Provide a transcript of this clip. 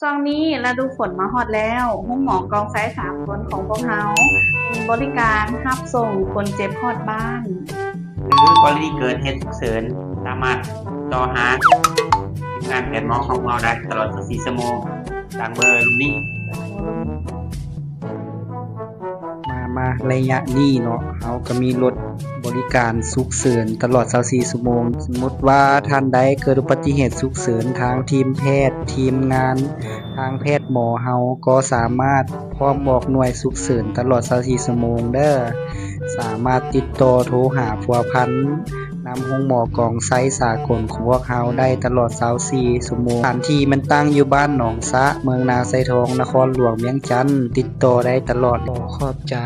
ຊ່ວງນີ້ລະດູຝົນມາຮອດແລ້ວ, ໂຮງໝໍກອງໄຊສາກົນຂອງພວກເຮົາມີບໍລິການຮັບສົ່ງຄົນເຈັບຮອດບ້ານ ຫຼື ກໍລະນີເກີດເຫດສຸກເສີນ ສາມາດຕິດຕໍ່ຫາທີມງານແພດໝໍຂອງພວກເຮົາໄດ້ຕະຫຼອດຊາວສີ່ຊົ່ວໂມງ ຕາມເບີລຸ່ມນີ້. ມາໆ ໄລຍະນີ້ເນາະ ເຮົາກໍມີລົດບໍລິການສຸກເສີນຕະຫຼອດຊາວສີ່ຊົ່ວໂມງ. ສົມມຸດວ່າທ່ານໃດເກີດອຸບັດຕິເຫດສຸກເສີນ, ທາງທີມແພດ, ທີມງານ, ທາງແພດໝໍເຮົາກໍສາມາດພ້ອມອອກໜ່ວຍສຸກເສີນຕະຫຼອດຊາວສີ່ຊົ່ວໂມງເດີ້. ສາມາດຕິດຕໍ່ໂທຫາພົວພັນ ນຳໂຮງໝໍກອງໄຊສາກົນຂອງພວກເຮົາໄດ້ຕະຫຼອດຊາວສີ່ຊົ່ວໂມງ. ສະຖານທີ່ແມ່ນຕັ້ງຢູ່ບ້ານໜອງສະ, ເມືອງນາຊາຍທອງ, ນະຄອນຫຼວງວຽງຈັນ. ຕິດຕໍ່ໄດ້ຕະຫຼອດ. ຂໍຂອບໃຈ.